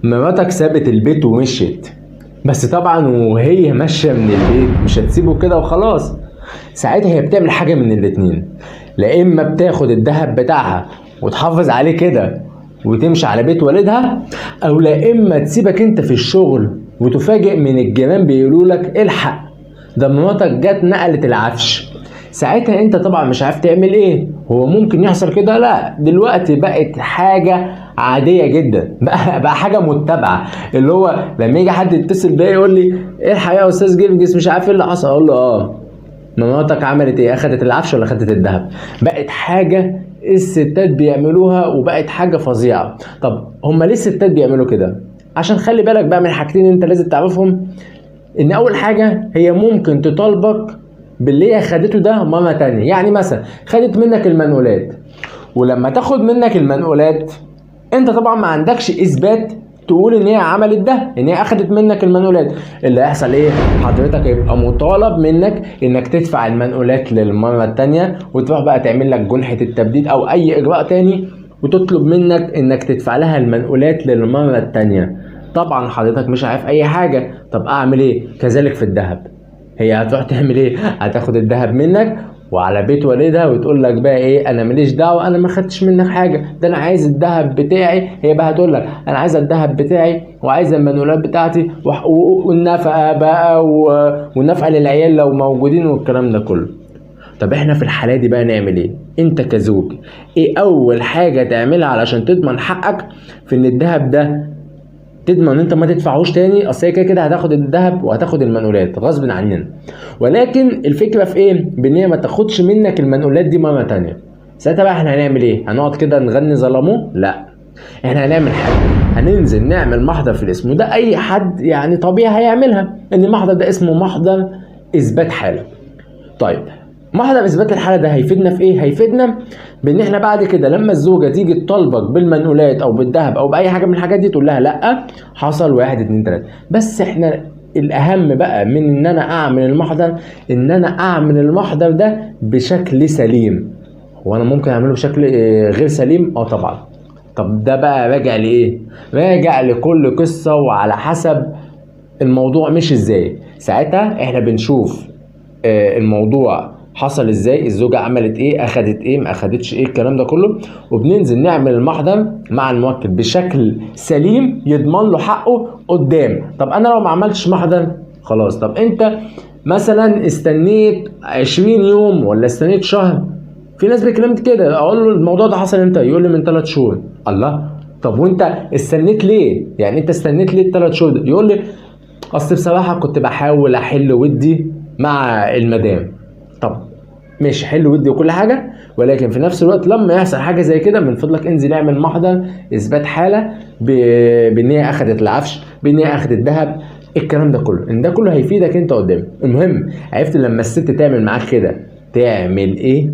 مراتك سابت البيت ومشيت، بس طبعا وهي ماشية من البيت مش هتسيبه كده وخلاص. ساعتها هي بتعمل حاجة من الاتنين، لا اما بتاخد الذهب بتاعها وتحافظ عليه كده وتمشي على بيت والدها، او لا اما تسيبك انت في الشغل وتفاجئ من الجيران بيقولوا لك الحق ده مراتك جت نقلت العفش. ساعتها انت طبعا مش عارف تعمل ايه. هو ممكن يحصل كده؟ لا، دلوقتي بقت حاجة عادية جدا، بقى حاجة متبعة، اللي هو لما يجي حد يتصل بيا يقول لي ايه الحقيقة يا استاذ جرجس مش عارف ايه اللي حصل، اقول له مراتك عملت ايه، اخدت العفش ولا اخدت الذهب؟ بقت حاجة الستات بيعملوها وبقت حاجة فظيعة. طب هما ليه الستات بيعملوا كده؟ عشان خلي بالك بقى من حاجتين انت لازم تعرفهم. ان اول حاجة هي ممكن تطالبك باللي هي خدته ده مرة تانية، يعني مثلا خدت منك المنقولات، ولما تاخد منك المنقولات انت طبعا ما عندكش اثبات تقول ان هي عملت ده، ان هي اخدت منك المنقولات. اللي هيحصل ايه؟ حضرتك هيبقى مطالب منك انك تدفع المنقولات للمرة التانية، وتروح بقى تعمل لك جنحه التبديد او اي اجراء تاني، وتطلب منك انك تدفع لها المنقولات للمرة التانية. طبعا حضرتك مش عارف اي حاجة، طب اعمل ايه؟ كذلك في الذهب، هي هتروح تعمل ايه؟ هتاخد الذهب منك وعلى بيت والدها وتقول لك بقى ايه، انا ماليش دعوه، انا ما خدتش منك حاجة، ده انا عايز الذهب بتاعي. هي بقى هتقول لك انا عايزه الذهب بتاعي وعايزه المنقولات بتاعتي والنفقة بقى والنفقة للعيال لو موجودين والكلام ده كله. طب احنا في الحالة دي بقى نعمل ايه؟ انت كزوج ايه اول حاجة تعملها علشان تضمن حقك في ان الذهب ده تضمن ان انت ما تدفعهوش تاني؟ اصل هي كده كده هتاخد الذهب وهتاخد المنقولات غصب عننا، ولكن الفكرة في ايه؟ بان هي ما تاخدش منك المنقولات دي مرة تانية. ساعتها بقى احنا هنعمل ايه؟ هنقعد كده نغني ظلموه؟ لا، احنا هنعمل حاجة، هننزل نعمل محضر في الاسم، وده اي حد يعني طبيعي هيعملها، ان المحضر ده اسمه محضر اثبات حاله. طيب محضر اثبات الحالة ده هيفيدنا في ايه؟ هيفيدنا بان احنا بعد كده لما الزوجة تيجي تطالبك بالمنقولات او بالذهب او باي حاجة من الحاجات دي تقول لها لا، حصل 1 2 3. بس احنا الاهم بقى من ان انا اعمل المحضر، ان انا اعمل المحضر ده بشكل سليم. هو انا ممكن اعمله بشكل غير سليم؟ طبعا. طب ده بقى راجع لايه؟ راجع لكل قصة وعلى حسب الموضوع مش ازاي. ساعتها احنا بنشوف الموضوع حصل ازاي، الزوجة عملت ايه، اخدت ايه، ما اخدتش ايه، الكلام ده كله، وبننزل نعمل المحضر مع الموكل بشكل سليم يضمن له حقه قدام. طب انا لو ما عملتش محضر خلاص، طب انت مثلا استنيت 20 يوم ولا استنيت شهر، في ناس بتكلمت كده اقول له الموضوع ده حصل امتى، يقول لي من 3 شهور. الله، طب وانت استنيت ليه؟ يعني انت استنيت ليه ال3 شهور ده؟ يقول لي اصل بصراحة كنت بحاول احل ودي مع المدام. طب ماشي، حل ودي وكل حاجة، ولكن في نفس الوقت لما يحصل حاجة زي كده من فضلك انزل اعمل محضر اثبات حاله بان هي اخدت العفش، بان هي اخدت ذهب، الكلام ده كله، ان ده كله هيفيدك انت قدام. المهم عرفت لما الست تعمل معاك كده تعمل ايه؟